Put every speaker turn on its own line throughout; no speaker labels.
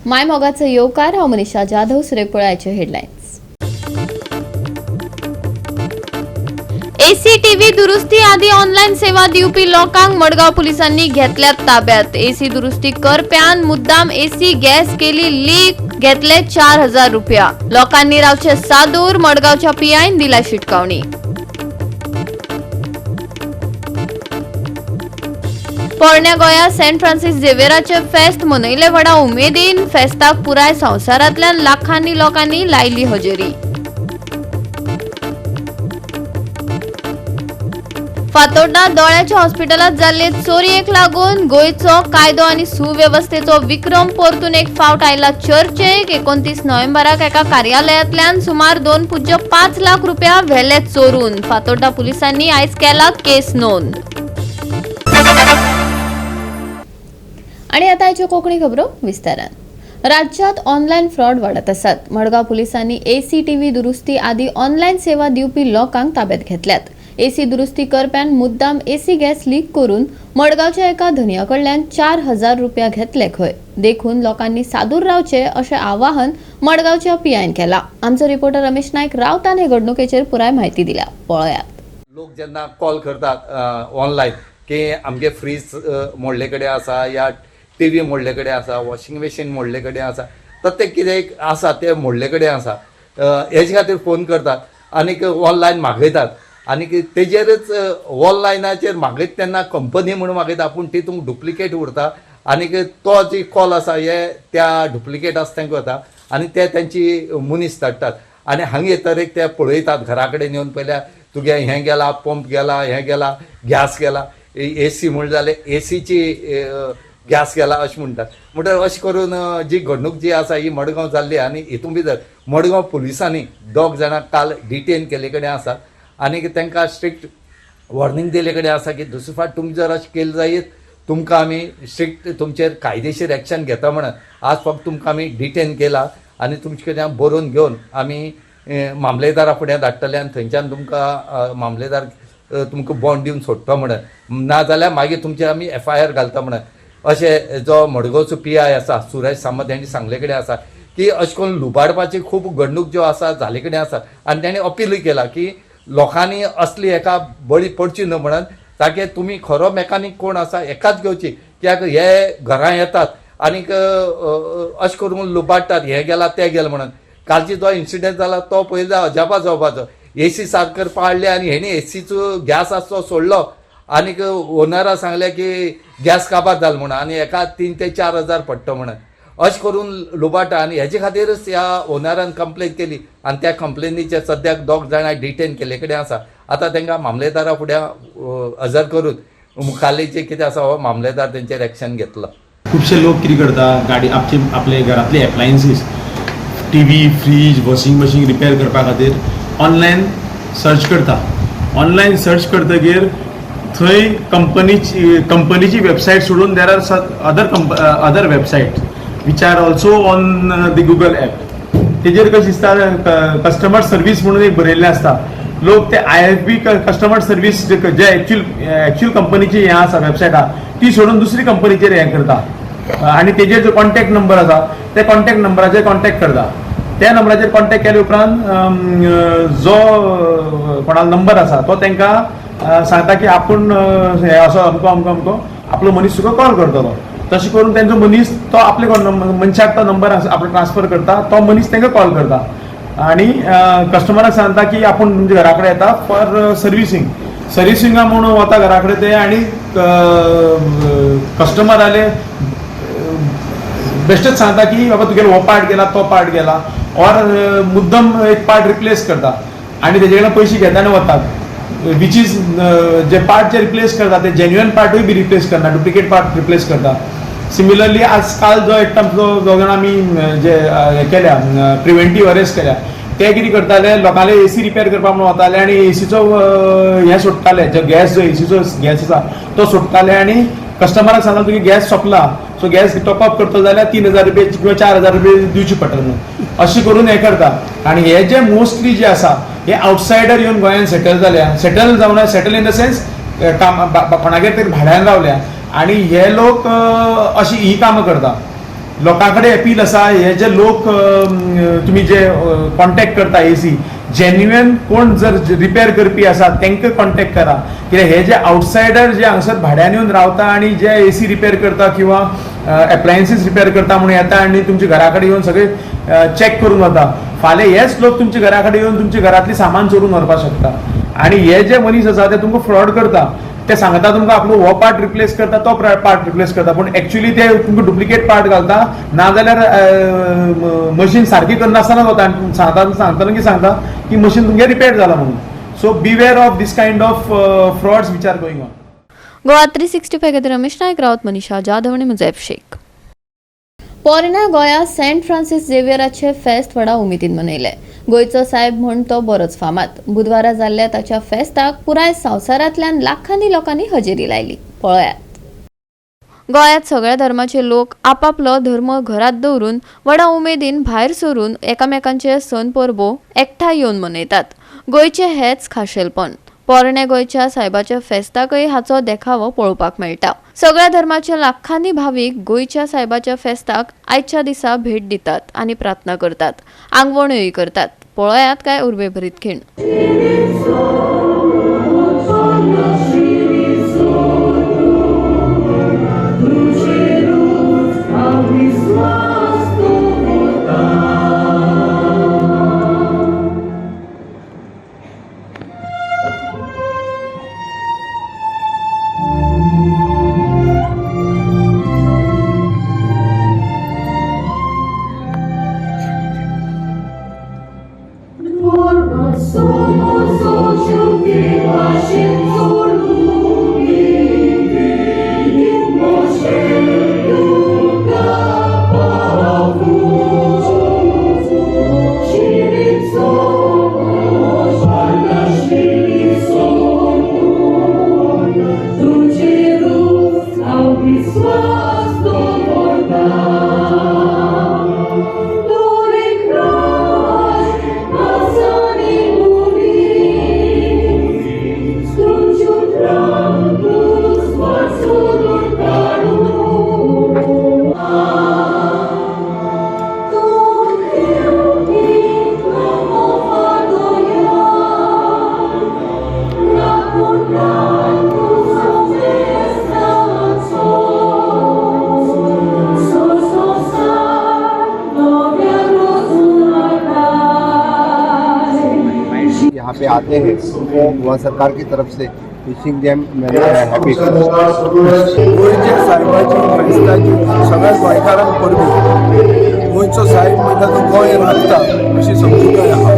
माय मोगाचो येवकार. हांव मनीषा जाधव. सुरेख पळयाचे हेडलायन्स. एसी टीव्ही दुरुस्ती आदी ऑनलायन सेवा दिवपी लोकांक मडगांव पुलिसांनी घेतल्यात ताब्यात. एसी दुरुस्ती करप्यान मुद्दाम एसी गॅस केली लीक, घेतले 4000 रुपया. लोकांनी रावचे सादूर, मडगांवच्या पीआयन दिला शिटकावणी. पोरण्या गोंया सेंट फ्रांसीस झेवियराचे फेस्त मनयले व्हडा उमेदीन. फेस्ताक पुराय संवसारांतल्यान लाखांनी लोकांनी लायली हजेरी. फातोड्डा दोळ्याच्या हॉस्पिटलात जाल्ले चोरयेक लागून गोंयचो कायदो आनी सुवेवस्थेचो विक्रम परतून एक फावट आयला चर्चेक. 29 नोव्हेंबराक एका कार्यालयांतल्यान सुमार 2.5 लाख रुपया व्हेले चोरून. फातोड्डा पुलिसांनी आयज केला केस नोंद. आणि आता आयच्यो कोंकणी खबरो विस्तारान. राज्यात ऑनलायन फ्रॉड वाडत आसात. मडगांव पुलिसांनी एसी टीव्ही दुरुस्ती आदी ऑनलायन सेवा दिवपी लोकांक ताब्यात घेतल्यात. एसी दुरुस्ती करप्यान मुद्दाम एसी गॅस लीक करून मडगांवच्या एका धनया कडल्यान 4000 रुपया घेतले खंय. देखून लोकांनी सादूर रावचे अशें आवाहन मडगांवच्या पीआयन केला. आमचो रिपोर्टर रमेश नायक रावतान हे घडणुकेचेर पुराय म्हायती दिल्या, पळयात.
लोक जेन्ना कॉल करतात ऑनलायन की आमगे फ्रीज मोडले कडेन आसा या टी व्ही मोडले कडेन आसा, वॉशिंग मशीन मोडले कडेन आसा, तर तें कितें एक आसा तें मोडले कडेन आसा, हेजे खातीर फोन करतात आनीक ऑनलायन मागयतात. आनीक तेजेरच ऑनलायनाचेर मागयता तेन्ना कंपनी म्हणून मागयता, पूण तितूंत डुप्लिकेट उरता. आनीक तो जी कॉल आसा हे त्या डुप्लिकेट आसा तांकां वता आनी ते तेंची मनीस धाडटात आनी हांगा येतरीक ते पळयतात घरा कडेन येवन पळयल्यार तुगे हें गेला, पंप गेला, हें गेला, गॅस गेला, ए सी म्हण जाल्यार एसीची गॅस गेला अशें म्हणटात. म्हणटकीर अशें करून जी घडणूक जी आसा ही मडगांव जाल्ली. आनी हितून भितर मडगांव पुलिसांनी दोग जाणां काल डिटेन केल्ले कडेन आसा आनी तांकां स्ट्रिक्ट वॉर्निंग दिल्ले कडेन आसा की दुसरे फावट तुमी जर अशें केलें जायत, तुमकां आमी स्ट्रिक्ट तुमचेर कायदेशीर एक्शन घेता म्हणून. आज फक्त तुमकां आमी डिटेन केला आनी तुमचे कडल्यान बरोवन घेवन आमी मामलेदारा फुडें धाडटले आनी थंयच्यान तुमकां मामलेदार तुमकां बॉन्ड दिवन सोडटा म्हणून, नाजाल्यार मागीर तुमचेर आमी एफआयआर घालता म्हणून. अशें जो मडगांवचो पीआय आसा सुरेश सामंत हांणी सांगले कडेन आसा की अशें करून लुबाडपाची खूब घडणूक ज्यो आसा जाले कडेन आसा. आनी ताणें अपीलूय केला की लोकांनी असली एका बळी पडची न्हू म्हणून, ताके तुमी खरो मेकानीक कोण आसा एकाच घेवची, कित्याक हे घरां येतात आनीक अशें करून लुबाडटात, हें गेला तें गेलें म्हणून. कालची जो इन्सिडंट जाला तो पळयलो जाल्यार अजापा जावपाचो. एसी साफ करपा हाडली आनी हेणी एसीचो गॅस आसा तो सोडलो आनीक ओनरा सांगलें की गॅस काबार जालो म्हणून आनी हेका 3 ते 4 हजार पडटा म्हणून. अशें करून लुबाडटा आनी हेजे खातीरच ह्या ओनरान कंप्लेन केली आनी त्या कंप्लेनीचेर सद्याक दोग जाणां डिटेन केल्ले कडेन आसा. आतां तांकां मामलेदारा फुडें हजर करून मुखाल्ली जे कितें आसा हो मामलेदार तेंचेर एक्शन घेतलो.
खुबशे लोक कितें करता, गाडी आपची आपले घरांतले appliances, TV, fridge, washing machine repair करपा खातीर ऑनलायन सर्च करता. ऑनलायन सर्च करतगीर थंय कंपनीची वेबसायट सोडून there are other website which are also on the Google app. तेजेर कशें दिसता, कस्टमर सर्वीस म्हणून एक बरयल्लें आसता. लोक ते आयएफबी कस्टमर सर्वीस जे एक्च्युअल एक्च्युअल कंपनीची हें आसा, वेबसायट आहा, ती सोडून दुसरी कंपनीचेर हें करता आनी तेजेर जो कॉन्टॅक्ट नंबर आसा त्या कॉन्टॅक्ट नंबराचेर कॉन्टॅक्ट करता. त्या नंबराचेर कॉन्टॅक्ट केले उपरांत जो कोणालो नंबर आसा तो तांकां सांगता की आपूण हे असो अमको अमको अमको आपलो मनीस तुका कॉल करतलो. तशें करून तेंचो मनीस तो आपले कोण मनशाक तो नंबर आपलो ट्रान्सफर करता. तो मनीस तांकां कॉल करता आनी कस्टमराक सांगता की आपूण तुमच्या घरा कडेन येता फॉर सर्विसींग. सर्विसिंगा म्हणून वता घरा कडेन ते आनी कस्टमराले बेश्टेच सांगता की बाबा तुगेलो हो पार्ट गेला, तो पार्ट गेला, ऑर मुद्दम एक पार्ट रिप्लेस करता आनी तेजे कडल्यान पयशे घेता आनी वतात. Which is J part J replace करता ते जेन्युअन पार्टूय बी रिप्लेस करना, डुप्लिकेट पार्ट रिप्लेस करता. सिमिलरली आज काल जो एकटा जो जाण आमी जे हे केल्या, प्रिवेंटीव अरेस्ट केल्या, ते कितें करताले, लोकांले एसी रिपेर करपाक म्हणून वताले आनी एसीचो हें सोडटाले, जो गॅस, जो एसीचो गॅस आसा तो सोडटाले आनी कस्टमराक सांगता तुगे गॅस सोंपला, सो गॅस टॉप अप करतो जाल्यार 3000 रुपये किंवा 4000 रुपये दिवचे पडटले म्हणून. अशें करून हें करता. आनी हे जे मोस्टली जे आसा हे आउटसायडर येवन गोंयांत सेटल जाल्या, सेटल जावना, सेटल इन the sense काम कोणागेर तरी भाड्यान रावल्या आनी हे लोक अशी ही कामां करता. लोकां कडेन अपील आसा, हे जे लोक तुमी जे कॉन्टेक्ट करता एसी जेन्युएन कोण जर रिपेर करपी आसा तांकां कॉन्टेक्ट करा, कित्याक हे जे आवटसायडर जे हांगसर भाड्यान येवन रावता आनी जे एसी रिपेर करता किंवा एप्लायन्सीस रिपेर करता म्हणून येता आनी तुमच्या घरा कडेन येवन सगळे चॅक करून वता, फाल्यां हेच लोक तुमच्या घरा कडेन येवन तुमच्या घरांतली सामान चोरून व्हरपाक शकता. आनी हे जे मनीस आसा ते तुमकां फ्रॉड करता, ते सांगता तुमकां आपलो हो पार्ट रिप्लेस करता, तो पार्ट रिप्लेस करता, पूण एक्चुअली ते तुमकां डुप्लिकेट पार्ट घालता, नाजाल्यार मशीन सारकी करनासतना वता आनी सांगतना की सांगता की मशीन तुमगें रिपेर जाला म्हणून. So beware of this kind of frauds which are going on.
Goa 365 खातीर रमेश नायक रावत, मनीषा जाधव आनी मुजैफ शेख. पोरण्या गोंया सेंट फ्रांसीस झेवियराचे फेस्त व्हडा उमेदीन मनयले. गोंयचो सायब म्हूण तो बरोच फामाद. बुधवारा जाल्ल्या ताच्या फेस्ताक पुराय संवसारांतल्यान लाखांनी लोकांनी हजेरी लायली. पळयात, गोंयांत सगळ्या धर्माचे लोक आपापलो धर्म घरात दवरून व्हडा उमेदीन भायर सरून एकामेकांचे सण परबो एकठांय येवन मनयतात. गोंयचें हेंच खाशेलपण. पोरण्या गोंयच्या सायबाच्या फेस्ताकय हाचो देखावो पळोवपाक मेळटा. सगळ्या धर्माचे लाखांनी भावीक गोंयच्या सायबाच्या फेस्ताक आयच्या दिसा भेट दितात आनी प्रार्थना करतात, आंगवण्योय करतात. पळयात काय उर्बेभरीत खीण.
यहाँ पे आते हैं उनको गोवा सरकार की तरफ से विशिंग देम हैप्पी।
गोंयच्या सायबाची फेस्ताची सगळ्या गोंयकारांक परबी. गोंयचो सायब म्हणटा तो गोंय राखता अशी समजुताय आहा.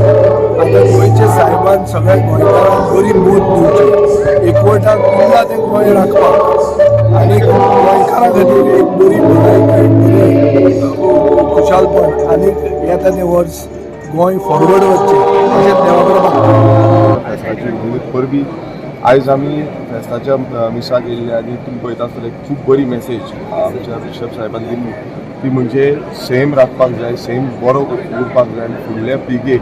आतां गोंयच्या सायबान सगळ्या गोंयकारांक बरी बोध दिवची, एकवटान उरला तें गोंय राखपाक आनी गोंयकारां खातीर एक बरी भलायकी, बरी खुशालपण आनी येता तें वर्स गोंय फॉरवर्ड वचचें अशें देवा कडेन मागता.
फेस्ताची उमेद परबी. आयज आमी फेस्ताच्या मिसाक येयल्ले आनी तुमी पळयता आसतले खूब बरी मॅसेज आमच्या बिशप साहेबान दिल्ली, ती म्हणजे सैम राखपाक जाय, सैम बरो उरपाक जाय आनी फुडल्या पिळगेक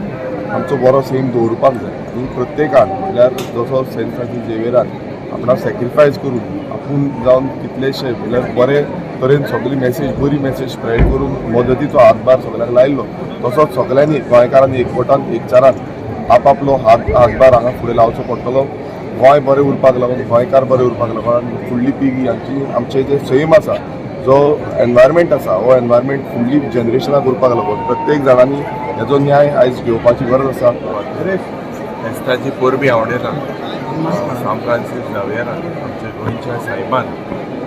आमचो बरो सैम दवरपाक जाय. आनी प्रत्येकान म्हणल्यार जसो सेंट फ्रांसीस झेवियरान आपणाक सॅक्रिफायस करून आपूण जावन कितलेशे म्हणल्यार बरे तरेन सगळी मॅसेज, बरी मॅसेज स्प्रेड करून मदतीचो हातभार सगळ्यांक लायलो, तसोच सगळ्यांनी गोंयकारांनी एकवटान एकचारान आपापलो हातभार हांगा फुडें लावचो पडटलो. गोंय बरें उरपाक लागून, गोंयकार बरें उरपाक लागून आनी फुडली पिळगी आमची, आमचे जे सैम आसा, जो एनवायरमेंट आसा, हो एनवायरमेंट फुडली जनरेशनाक उरपाक लागून प्रत्येक जाणांनी हेजो न्याय आयज घेवपाची गरज आसा.
फेस्ताची परबी आवडटा सांत फ्रांसीस झावियरान आमच्या गोंयच्या सायबान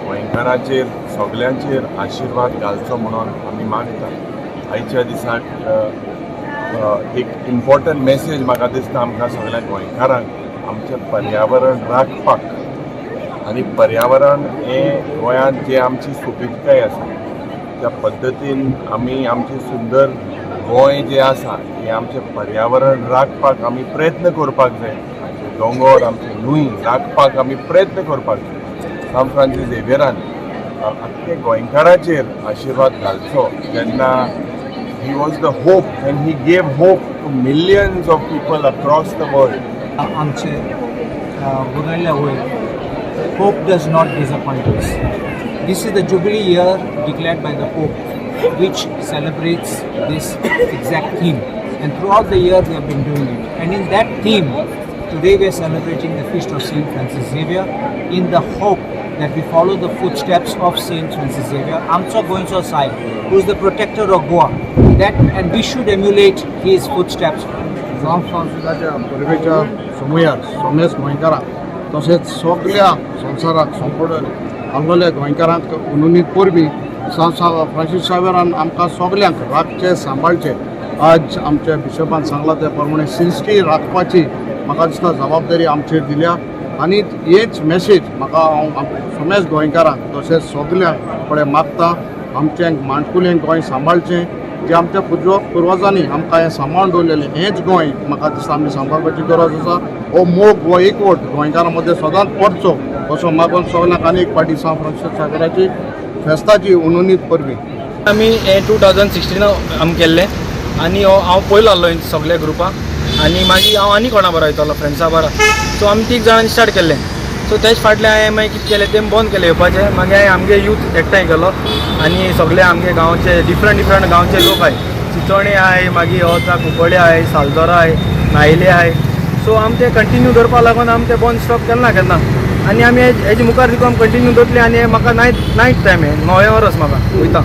गोंयकाराचेर सगल्यांचेर आशिर्वाद घालचो म्हणून आमी मागता. आयच्या दिसाक एक इम्पॉर्टंट मॅसेज म्हाका दिसता आमकां सगळ्या गोंयकारांक आमचें पर्यावरण राखपाक आनी पर्यावरण हें गोंयांत जें आमची सोबीतकाय आसा त्या पद्दतीन आमी आमचें सुंदर गोंय जें आसा हें आमचें पर्यावरण राखपाक आमी प्रयत्न करपाक जाय. आमचे दोंगोर, आमचे न्हंय राखपाक आमी प्रयत्न करपाक जाय. सांत फ्रांसीस झेवियरान आख्खे गोंयकाराचेर आशिर्वाद घालचो जेन्ना he was the hope and he gave hope to millions of people across the world.
आमचे बरयल्ल्या वयर Pope does not disappoint us. This is the Jubilee year declared by the Pope. which celebrates this exact theme. And throughout the year we have been doing it. And in that theme, today we are celebrating the feast of Saint Francis Xavier in the hope that we follow the footsteps of Saint Francis Xavier, आमचो गोंयचो सायब, who is the protector of Goa, that and we should emulate his footsteps.
जांव फ्रांसिसाच्या परबेच्या समयार समेस्त गोंयकारांक तशेंच सगल्या संवसाराक संपूर्ण आसलेल्या गोंयकारांक अनूनीत परबीं. फ्रांसीस शावेरान आमकां सगल्यांक राखचें, सांबाळचें. आज आमच्या बिशपान सांगलां त्या प्रमाणे शिस्ती राखपाची म्हाका दिसता जबाबदारी आमचेर दिल्या आनी हेच मॅसेज म्हाका हांव समेस्त गोंयकारांक तशेंच सगल्या कडेन मागता, आमचें माणकुलें गोंय सांबाळचें. जे आमच्या पुर्वजांनी आमकां हें सांबाळून दवरलेलें हेंच गोंय म्हाका दिसता आमी सांबाळपाची गरज आसा. हो मोग, हो एकवट गोंयकारां मदें सदांच पडचो असो मागून सगल्यांक आनी एक फावटी सांत फ्रांसीस सागराची फेस्ताची अनूनीत परबीं.
आमी हें 2016 आमी केल्लें आनी हो हांव पयलो आहलो सगल्या ग्रुपाक आनी मागीर हांव आनी कोणा बरो वयतालो फ्रेंड्सा बरा. सो आमी तीग जाणांनी स्टार्ट केल्लें. सो तेज फाटल्यान हांवें मागीर कितें केलें तें बंद केलें येवपाचें. मागीर हांवें आमगे यूथ एकठांय केलो आनी सगळे आमगे गांवचे डिफरंट डिफरंट गांवचे लोक आहाय. चिंचोणे आहाय, मागीर वता कुंकळ्ळे आहाय, सालदोरा आहाय, नायले आहाय. सो आमी ते कंटिन्यू दवरपा लागून आमी ते बंद स्टॉप केलें ना केन्ना आनी आमी हेजे मुखार देखून आमी कंटिन्यू दवरतले. आनी म्हाका नायट नायट टायम हें 9 वरस म्हाका वयता.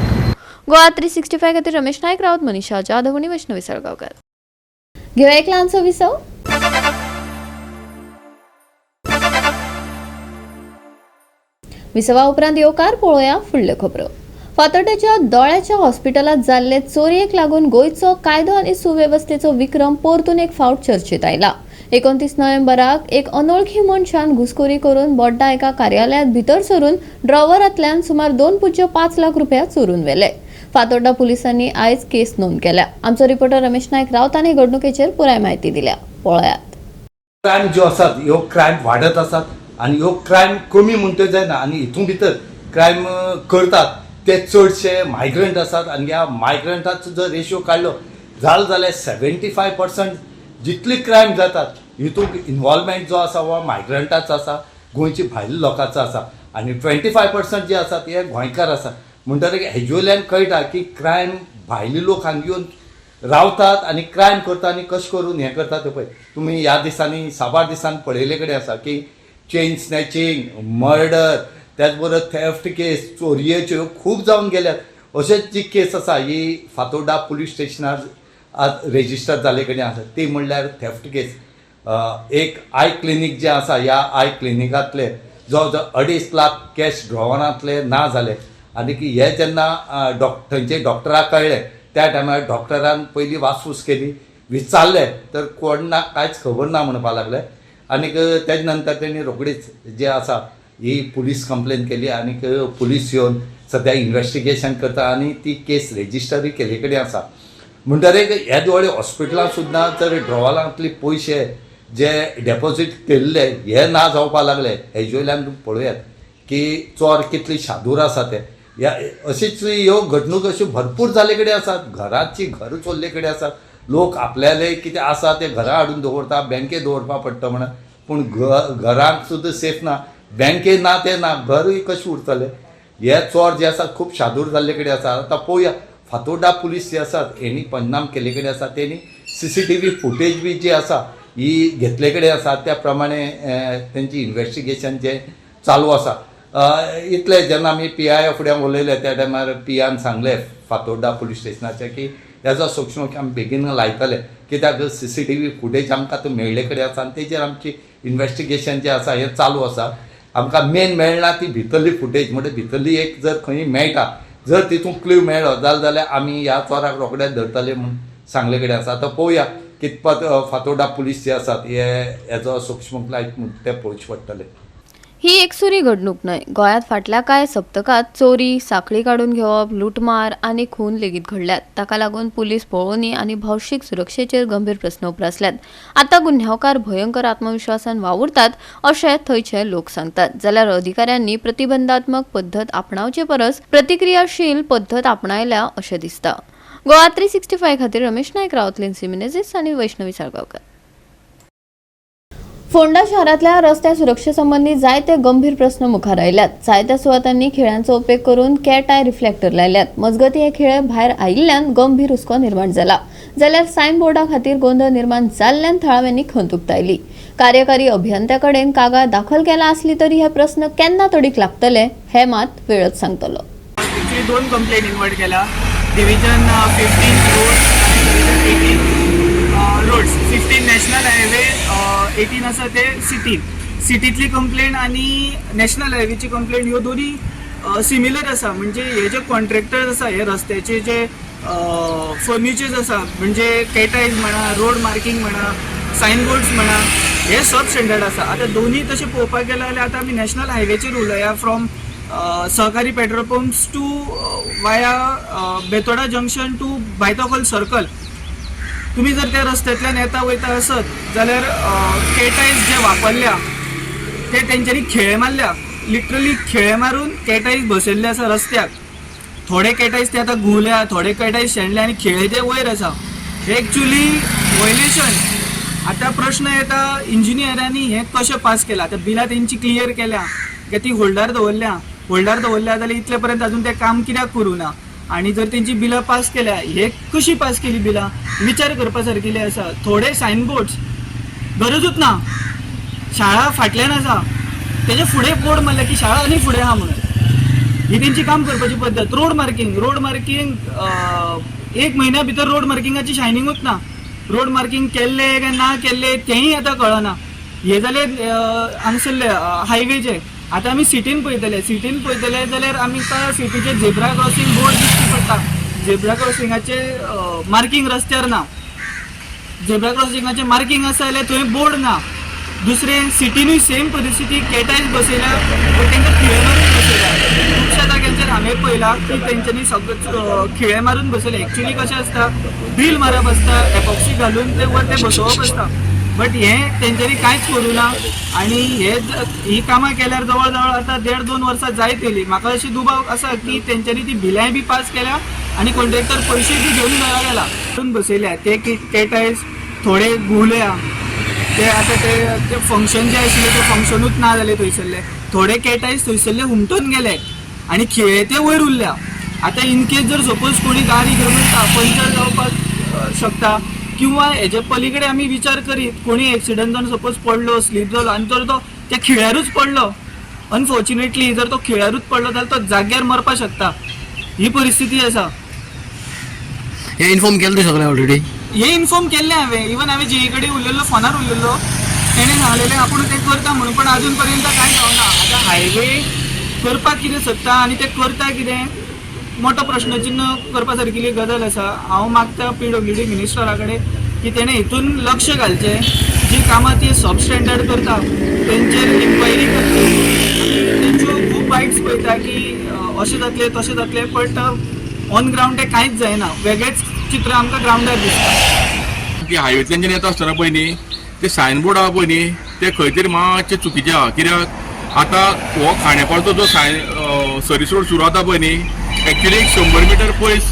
गोवा 365 खातीर रमेश नायक राऊत, मनीषा जाधव आनी वैष्णवी साळगांवकर. घेवया एक ल्हानसो विसव. विसवा उपरांत येवकार. पळोवया फुडल्यो खबरो. फातोड्डेच्या दोळ्याच्या हॉस्पिटलांत जाल्ले चोरयेक लागून गोंयचो कायदो आनी सुवेवस्थेचो विक्रम परतून एक फावट चर्चेत आयला. 29 नोव्हेंबराक एक अनोळखी मनशान घुसखोरी करून बोड्डा एका कार्यालयांत भितर सरून ड्रॉवरांतल्यान सुमार 2.05 लाख रुपया चोरून व्हेले. फातोड्डा पुलिसांनी आयज केस नोंद केल्या. आमचो रिपोर्टर रमेश नायक राऊतान हे घडणुकेचेर पुराय म्हायती दिल्या, पळयात.
क्रायम ज्यो आसात ह्यो क्रायम वाडत आसात आनी ह्यो क्रायम कमी म्हणटय जायना आनी हितून भितर क्रायम करतात ते चडशे मायग्रंट आसात. आनी ह्या मायग्रंटाचो जर रेशियो काडलो जाल जाल्यार 75% जितली क्रायम जातात हितून इनवॉल्वमेंट जो आसा हो मायग्रंटाचो आसा, गोंयची भायल्या लोकांचो आसा आनी 25% जे आसात हे गोंयकार आसा. म्हणटकीर हेजे वयल्यान कळटा की क्रायम भायले लोक हांगा येवन रावतात आनी क्रायम करता आनी कशें करून हें करता तें पळय तुमी. ह्या दिसांनी साबार दिसांनी पळयले कडेन आसा की चेन स्नॅचिंग, मर्डर, त्याच बरोबर थेफ्ट केस, चोरयेच्यो खूब जावन गेल्यात. अशेंच जी केस आसा ही फातोर्डा पुलीस स्टेशनार आज रेजिस्टर जाल्ले कडेन आसा. ती म्हणल्यार थेफ्ट केस. एक I clinic जें आसा, ह्या I क्लिनिकांतले जवळ जवळ 2.5 लाख कॅश ड्रॉवरांतले ना जाले. आनी की हे जेन्ना थंयचे डॉक्टराक कळ्ळें त्या टायमार डॉक्टरान पयलीं वासपूस केली, विचारलें तर कोण ना, कांयच खबर ना म्हणपा लागले. आनीक तेज नंतर तेणी रोखडीच जे आसा ही पुलीस कंप्लेन केली आनीक पुलीस येवन सद्या इन्वेस्टिगेशन करता आनी ती केस रेजिस्टरूय केल्ले कडेन आसा. म्हणटकीर येदे व्हडले हॉस्पिटलां सुद्दां जर ड्रॉवरांतले पयशे जे डेपोजीट केल्ले हे ना जावपा लागले, हेजे वयल्यान तुमी पळयात की चोर कितली शादूर आसा ते. ह्या अशीच ह्यो घडणूक अश्यो भरपूर जाल्ले कडेन आसात. घराची घर चोरले कडेन आसात. लोक आपल्याले कितें आसा तें घरा हाडून दवरता, बँकेत दवरपा पडटा म्हणून. पूण घरांत सुद्दां सेफ ना, बँकेत ना तें ना, घरूय कशें उरतलें? हे चोर जे आसात खूब शादूर जाल्ले कडेन आसा. आतां पळोवया, फातोर्डा पुलीस जे आसात हेणी पंचनाम केल्ले कडेन आसा. तेणी सीसीटीव्ही फुटेज बी जी आसा ही घेतले कडेन आसा. त्या प्रमाणे तेंची इन्वेस्टिगेशन जें चालू आसा. इतलें जेन्ना आमी पीआय फुड्यान उलयले त्या टायमार पीआन सांगलें फातोर्डा पुलीस स्टेशनाचे की हेजो सूक्ष्म आमी बेगीन लायतले, कित्याक सीसीटीव्ही फुटेज आमकां तो मेळ्ळे कडेन आसा आनी तेजेर आमची इन्वेस्टिगेशन जें आसा हें चालू आसा. आमकां मेन मेळना ती भितरली फुटेज, म्हणजे भितरली एक जर खंय मेळटा, जर तितून क्ल्यू मेळ्ळो जालें जाल्यार आमी ह्या चोराक रोखडेच धरतले म्हूण सांगले कडेन आसा. आतां पळोवया कितपत फातोर्डा पुलीस जे आसात हे हेजो सूक्ष्म लायत म्हूण ते पळोवचें पडटलें.
ही एकसुरी घडणूक न्हय. गोंयांत फाटल्या कांय सप्तकांत चोरी, साखळी काडून घेवप, लुटमार आनी खून लेगीत घडल्यात. ताका लागून पुलीस पळोवणी आनी भौशीक सुरक्षेचेर गंभीर प्रस्न उप्रासल्यात. आतां गुन्यांवकार भयंकर आत्मविश्वासान वावुरतात अशें थंयचे लोक सांगतात, जाल्यार अधिकाऱ्यांनी प्रतिबंधात्मक पद्दत आपणावचे परस प्रतिक्रियाशील पद्दत आपणायल्या अशें दिसता. गोवा 365 खातीर रमेश नायक राऊत, लिन्सी मिनेझिस आनी वैष्णवी साळगांवकर. फोंडा शारांतल्या रस्त्या सुरक्षे संबंदी जायते गंभीर प्रस्न मुखार आयल्यात. जायत्या सुवातांनी खिळ्यांचो उपेग करून कॅट I reflector लायल्यात. मजगतीं हे खिळे भायर आयिल्ल्यान गंभीर हुस्को निर्माण जाला, जाल्यार सायन बोर्डा खातीर गोंदळ निर्माण जाल्ल्यान थळाव्यांनी खंत उक्तायली. कार्यकारी अभियंत्या कडेन कागाळ दाखल केला आसली तरी हे प्रस्न केन्ना तडीक लागतले हे मात वेळच सांगतलो.
एक्चुली दोन कंप्लेन इन्वर्ट केल्या, डिविजन 15 रोड आनी division 18 roads. 15 national highway, 18 आसा ते सिटीन. सिटींतली कंप्लेन आनी नॅशनल हायवेची कंप्लेन ह्यो दोनी सिमिलर आसा. म्हणजे हे जे कॉन्ट्रॅक्टर्स आसा, हे रस्त्याचे जे फर्निचर्स आसा, म्हणजे कॅटायज म्हणा, रोड मार्किंग म्हणा, सायन बोर्ड्स म्हणा, हे सब स्टँडर्ड आसा. आतां दोनी तशें पळोवपाक गेले जाल्यार आतां आमी नॅशनल हायवेचेर उलया, from Sahakari petrol pumps to via Betorda junction to Baitokol circle. तुमी जर त्या रस्त्यांतल्यान येता वयता आसत जाल्यार केटायज जे वापरल्या ते तेंच्यांनी खिळे मारल्या, लिटरली खिळे मारून केटायज बसयल्ले आसा रस्त्याक. थोडे केटायज ते आतां घुंवल्या, थोडे केटायज शेणले आनी खिळे ते वयर आसा. हे एक्चुली वयलेशन. आतां प्रश्न येता, इंजिनियरांनी हें कशें पास केलां? आतां बिलां तेंची क्लियर केल्या काय ती होल्डार दवरल्या? होल्डार दवरल्या जाल्यार इतले पर्यंत अजून तें काम कित्याक करूं ना? आनी जर तेंची बिलां पास केल्या, हे कशी पास केली बिलां, विचार करपा सारकिल्ले आसा. थोडे सायन बोर्ड्स गरजूच ना. शाळा फाटल्यान आसा, तेजे फुडें बोर्ड मारल्या की शाळा आनी फुडें आहा म्हणून. ही तेंची काम करपाची पद्दत. रोड मार्किंग, रोड मार्किंग एक म्हयन्या भितर रोड मार्किंगाची शायनिंगूच ना. रोड मार्किंग केल्ले काय ना केल्ले तेंय आतां कळना. हे जाले हांगसरले हायवेचे. आतां आमी सिटीन पळयतले. सिटीन पळयतले जाल्यार आमकां सिटीचे झेब्रा क्रॉसिंग बोर्ड दिश्टी पडटा. झेब्रा क्रॉसिंगाचे मार्किंग रस्त्यार ना. झेब्रा क्रॉसिंगाचें मार्किंग आसा जाल्यार थंय बोर्ड ना. दुसरें, सिटीनूय सेम परिस्थिती. कॅटायज बसयल्या, बट तांकां खिळे मारून बसयल्या. खुबश्या जाग्यांचेर हांवें पळयलां की तेंच्यांनी सगळें खिळे मारून बसयले. एक्चुली कशें आसता, ड्रील मारप आसता, एपॉक्सी घालून ते वर ते बसोवप आसता, बट हें तेंच्यांनी कांयच करूं ना. आनी हे ही कामां केल्यार जवळ जवळ आतां देड दोन वर्सां जायत येयली. म्हाका अशी दुबाव आसा की तेंच्यांनी ती बिलांय बी पास केल्या आनी कॉन्ट्रॅक्टर पयशे बी घेवन घरा गेला. करून बसयल्या ते कॅटायज थोडे घुंवल्या. ते आतां ते ते फंक्शन जे आशिल्ले ते फंक्शनूच ना जाले थंयसरले. थोडे कॅटायज थंयसरले हुमटून गेले आनी खिळे ते वयर उरल्या. आतां इनकेस जर सपोज कोणी गाडी घेवन वयता, पंक्चर जावपाक शकता किंवा हेजे पलीकडे आमी विचार करीत कोणी एक्सिडंट जावन सपोज पडलो, स्लीप जालो आनी जर तो त्या खिळ्यारूच पडलो, अनफॉर्च्युनेटली जर तो खिळ्यारूच पडलो जाल्यार तो जाग्यार मरपाक शकता. ही परिस्थिती आसा.
हे इन्फॉर्म केलं ते सगळें ऑलरेडी?
हे इन्फॉर्म केल्लें हांवें. इवन हांवें जेई कडेन उलयल्लो, फोनार उलयल्लो, तेणें सांगलेलें आपूण तें करता म्हणून, पण अजून पर्यंत कांय जावना. आतां हायवे करपाक कितें सोदता आनी ते करता कितें, मोठो प्रश्नचिन्ह करपा सारकिली गजाल आसा. हांव मागता पीडब्ल्यूडी मिनिस्टरा कडेन की तेणें हितून लक्ष घालचें. जी कामां ती सब स्टँडर्ड करता तेंचेर इन्क्वायरी करची. आनी तेंच्यो खूब बायट्स पळयता की अशें जातलें, तशें जातलें, बट ऑन ग्रावंड तें कांयच जायना. वेगळेंच चित्र आमकां ग्रावंडार दिसता.
की हायवेंतल्यान जेन्ना येता आसतना पळय न्ही, ते सायन बोर्ड आहा पळय न्ही, ते खंय तरी मातशे चुकीचे आहा. कित्याक आतां हो खांडेपारचो जो सायन सर्वीस रोड सुरू जाता पळय न्ही, एक्चुली एक 100 मिटर पयस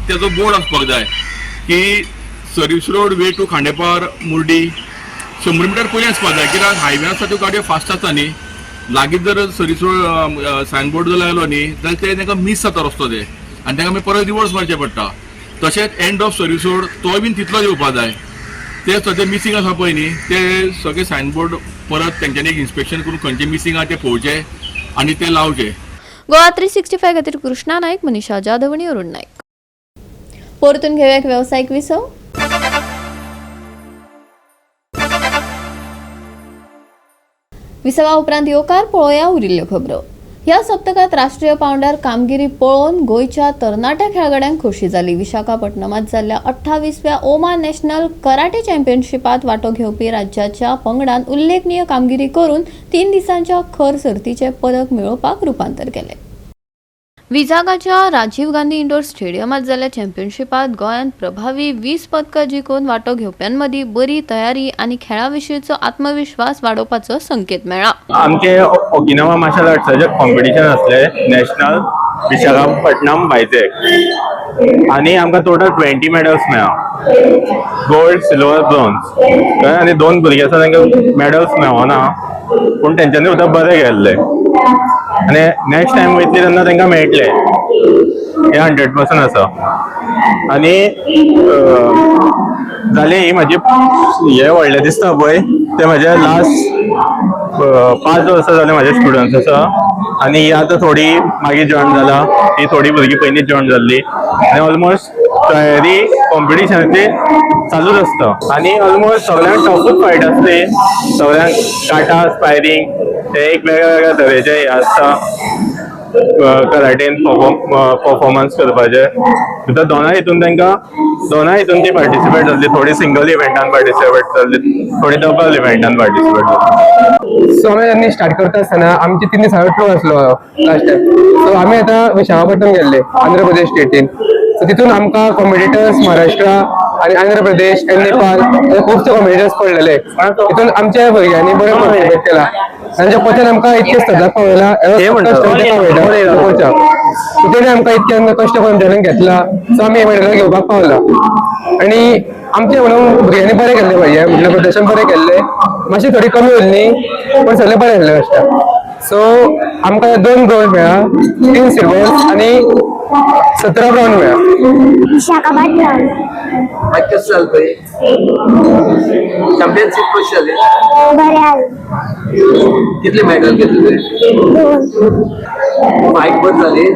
तेजो बोर्ड आसपाक जाय की service road way to Khandepar, Murdi. 100 metre पयलीं आसपाक जाय, कित्याक हायवे आसता, त्यो गाडयो फास्ट आसता न्ही. लागींच जर सर्वीस रोड सायन बोर्ड जर लायलो न्ही जाल्यार ते तांकां मीस जाता रस्तो ते आनी तांकां मागीर परत रिवर्स मारचें पडटा. तशेंच एंड ऑफ सर्वीस रोड तोय बीन तितलोच येवपा जाय. ते सगळे मिसींग आसा पळय न्ही, ते सगळे सायन बोर्ड परत तेंच्यांनी एक इन्स्पेक्शन करून खंयचे मिसींग आहा ते पळोवचे आनी ते लावचे.
गोवा 365 खातीर कृष्णा नाईक, मनीषा जाधव आणि अरुण नाईक. परतून घेऊया एक व्यावसायिक विसव. विसवा उपरांत येवकार. पळोवया उरिल्ल्यो खबरो. ह्या सप्तकात राष्ट्रीय पांवड्यार कामगिरी पळोवन गोंयच्या तरणाट्या खेळगड्यांक खोशी जाली. विशाखापट्टणमात जाल्ल्या 28व्या ओमान नॅशनल कराटे चॅम्पियनशिपात वांटो घेवपी राज्याच्या पंगडान उल्लेखनीय कामगिरी करून 3 दिसांच्या खर सर्तीचे पदक मेळोवपाक रुपांतर केलें. विजागाच्या राजीव गांधी इंडोर स्टेडियमात जाल्ल्या चॅम्पियनशिपात गोंयान प्रभावी 20 पदकां जिखून वांटो घेवप्यांमदीं बरी तयारी आनी खेळा विशींचो आत्मविश्वास वाडोवपाचो संकेत मेळ्ळा.
आमचे ओकिनावा मार्शल आर्ट्साचे कॉम्पिटिशन आसले नॅशनल, विशाखापट्टणम, वायझॅक. आनी आमकां टोटल 20 मॅडल्स मेळ्ळा, गोल्ड, सिल्वर, ब्रॉन्ज. कळ्ळें? आनी दोन भुरगे आसा, तांकां मॅडल्स मेळना, पूण तेंच्यांनी सुद्दां बरें केल्लें आनी नेक्स्ट टायम वयतली तेन्ना तांकां मेळटलें, हें 100% आसा. आनी जालें, ही म्हाजी हे व्हडलें दिसता पळय, ते म्हाजे लास्ट 5 वर्सां जाले म्हाजे स्टुडंट्स आसा. आनी ही आतां थोडी मागीर जॉयन जाला, ही थोडी भुरगीं पयलींच जॉयन जाल्ली. आनी ऑलमोस्ट तयारी कॉम्पिटिशनाची चालूच आसता आनी ऑलमोस्ट सगळ्यांक टफूच फायट आसली. सगळ्यांक काटा, स्पारींग, ते एक वेगळ्या वेगळ्या तरेचे हे आसता कराटेन परफॉर्मन्स करपाचे सुद्दां. दोनाय हितून तांकां, दोनाय हितून ती पार्टिसिपेट जाल्ली. थोडी सिंगल इव्हेंटान पार्टिसिपेट जाल्ली, थोडी डबल इव्हेंटान पार्टिसिपेट जाल्ली.
सो आमी जेन्ना स्टार्ट करता आसतना आमची 3 दिसांचो टूर आसलो लास्ट टायम. सो आमी आतां विशाखापट्टणम गेल्ले, आंध्र प्रदेश स्टेटीन. सो तितून आमकां कॉम्पिटिटर्स महाराष्ट्र आनी आंध्र प्रदेश आनी नेपाळ हे खुबशे कॉम्पिटिटर्स पडलेले. तितून आमच्या भुरग्यांनी बरें पार्टिसिपेट केला. तांच्या कोचान आमकां इतके स्तराक पावयला, कोचा. सो तेणे आमकां इतके कश्ट करून तेणे घेतला. सो आमी मेडल घेवपाक पावला आनी आमचे म्हणून भुरग्यांनी बरें केल्लें पाहिजे म्हटल्यार प्रदर्शन बरें केल्लें. मातशी थोडी कमी उरली, पण सगळें बरें जाल्लें कश्ट. सो आमकां दोन गोल्ड मेळ्ळा, तीन सिल्वर आनी 17 ब्रॉन्ज मेळ्ळा.
विशाखापट्टणम.
मागीर कशें जालें पळय, चॅम्पियनशीप कशी जाली?
बरें आलें.
कितले मेडल घेतले?
दोन.
फायट बरी जाली?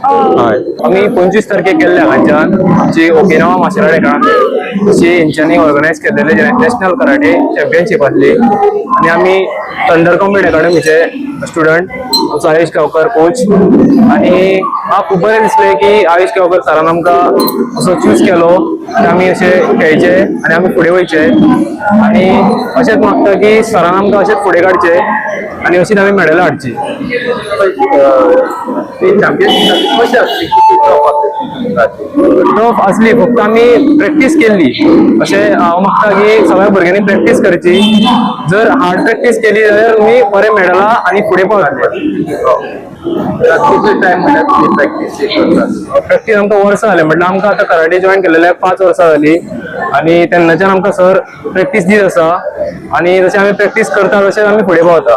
हय, आमी 25 तारखेक गेल्ले हांगाच्यान. आमची ओकिनावा मार्शल आर्ट अकाडमी अशी हेंच्यांनी ऑर्गनायज केलेले नॅशनल कराटे चॅम्पियनशीप आसली आनी आमी थंडर कॉम्बेट अकॅडमीचे स्टुडंट, आमचो आयुष गांवकर कोच. आनी म्हाका खूब बरें दिसलें की आयुष गांवकर सरान आमकां असो चूज केलो की आमी अशे खेळचे आनी आमी फुडें वयचे. आनी अशेंच मागता की सरान आमकां अशेंच फुडें काडचें आनी अशीच आमी मेडलां हाडची.
चॅम्पियनशीप कशी आसली? किती टफ आसली?
टफ आसली, फक्त आमी प्रॅक्टीस केल्ली. अशें हांव मागता की सगळ्या भुरग्यांनी प्रॅक्टीस करची. जर हार्ड प्रॅक्टीस केली जाल्यार तुमी बरें मेडलां आनी फुडें पावतले.
कितले टायम म्हणल्यार तुमी प्रॅक्टीस करतात?
प्रॅक्टीस आमकां वर्सां जालें, म्हटल्यार आमकां आतां कराटे जॉयन केलेले 5 वर्सां जाली आनी तेन्नाच्यान आमकां सर प्रॅक्टीस दीत आसा आनी जशें आमी प्रॅक्टीस करता तशें आमी फुडें पावता.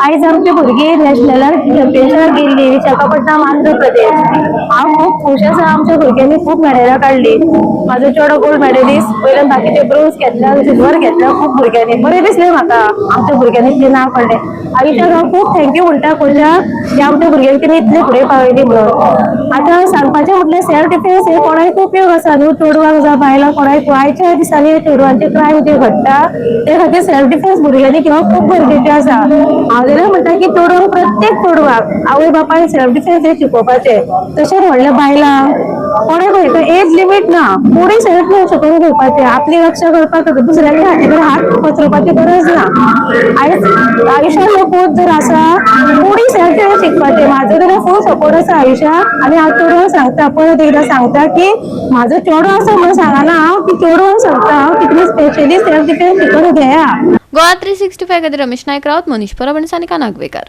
आयज आमची भुरगीं नॅशनलाक चॅम्पियनशिपाक गेल्ली, विशाखापट्टणम, आंध्र प्रदेश. हांव खूब खूश आसा. आमच्या भुरग्यांनी खूब मेडलां काडली. म्हाजो चेडो गोल्ड मेडलिस्ट, वयल्यान बाकीचे ब्रोन्ज घेतला, सिल्वर घेतला खूब भुरग्यांनी. बरें दिसलें म्हाका आमच्या भुरग्यांनी इतलें नांव काडलें. आयुष्याक हांव खूब thank you म्हणटा कोचाक की आमच्या भुरग्यांक तेणी इतलें फुडें पावयली म्हणून. आतां सांगपाचें म्हटल्यार सेल्फ डिफेन्स हे कोणायक उपयोग आसा न्हू, चेडवांक जावं बायलांक, कोणायक. आयच्या दिसांनी चेडवांचे क्रायम जे घडटा, ते खातीर सेल्फ डिफेन्स भुरग्यांनी घेवप खूब गरजेचें आसा. हांव जाल्यार म्हणटा की चेडवांक, प्रत्येक चेडवाक आवय बापायन सेल्फ डिफेन्स हे शिकोवपाचें. तशेंच व्हडल्या बायलांक, कोणाक एज लिमीट ना, कोणी सेल्फ डिफेन्स शिकोवन घेवपाचें. आपली रक्षा करपाक दुसऱ्याच्या हाती कडेन हात पसरोवपाची गरज ना. आयज आयुष्यान लोक जर आसा, कोणी सेल्फ डिफेन्स शिकपाचें. म्हाजो जाल्यार फूल सपोर्ट आसा आयुष्याक आनी हांव चेडवांक सांगता, परत एकदां सांगता की म्हाजो चेडो आसा म्हणून सांगना हांव, की चेडवांक सांगता हांव की तुमी स्पेशली सेल्फ डिफेन्स शिकून घेया.
गोवा 365 खातीर रमेश नायक राऊत, मनीष परब आनी सानिका नागवेकर.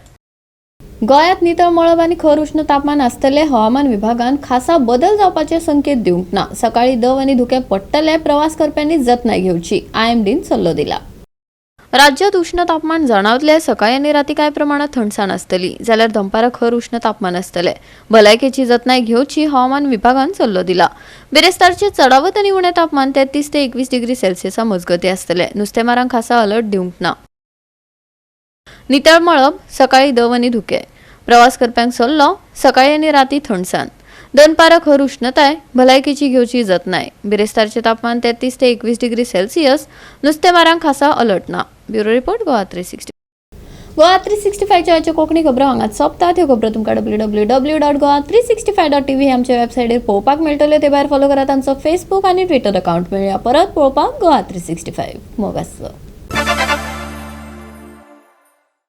गोंयांत नितळ मळब आनी खर उश्ण तापमान आसतले. हवामान विभागान खासा बदल जावपाचे संकेत दिवंक ना. सकाळी दव आनी धुकें पडटले. प्रवास करप्यांनी जतनाय घेवची, आयएमडीन सल्लो दिला. राज्यात उश्ण तापमान जाणवतले. सकाळी आनी राती कांय प्रमाणात थंडसाण आसतली, जाल्यार दनपारां खर उश्ण तापमान आसतले. भलायकेची जतनाय घेवची, हवामान विभागान सल्लो दिला. बिरेस्तारचे चडावत आनी उणें तापमान 33 ते 21 डिग्री सेल्सियसा मजगती आसतले. नुस्तेमारांक खासा अलर्ट दिवंक ना. नितळ मळब, सकाळी दव आनी धुके. प्रवास करप्यांक सल्लो. सकाळी आनी राती थंडसाण, दनपारां खर उश्णताय. भलायकेची घेवची जतनाय. बिरेस्तारचे तापमान 33 ते 21 डिग्री सेल्सियस. नुस्तेमारांक खासा अलर्ट ना. Bureau report, Goa 360. Goa 365च्या आजच्यो Konkani खबरो हांगाच सोंपतात. ह्यो खबरो तुमकां www.goa365.tv हे आमच्या वेबसायटीर पळोवपाक मेळटल्यो. ते भायर फॉलो करात आमचो फेसबूक आनी ट्विटर अकाउंट. मेळया परत पळोवपाक गोवा 365. मोग आसचो.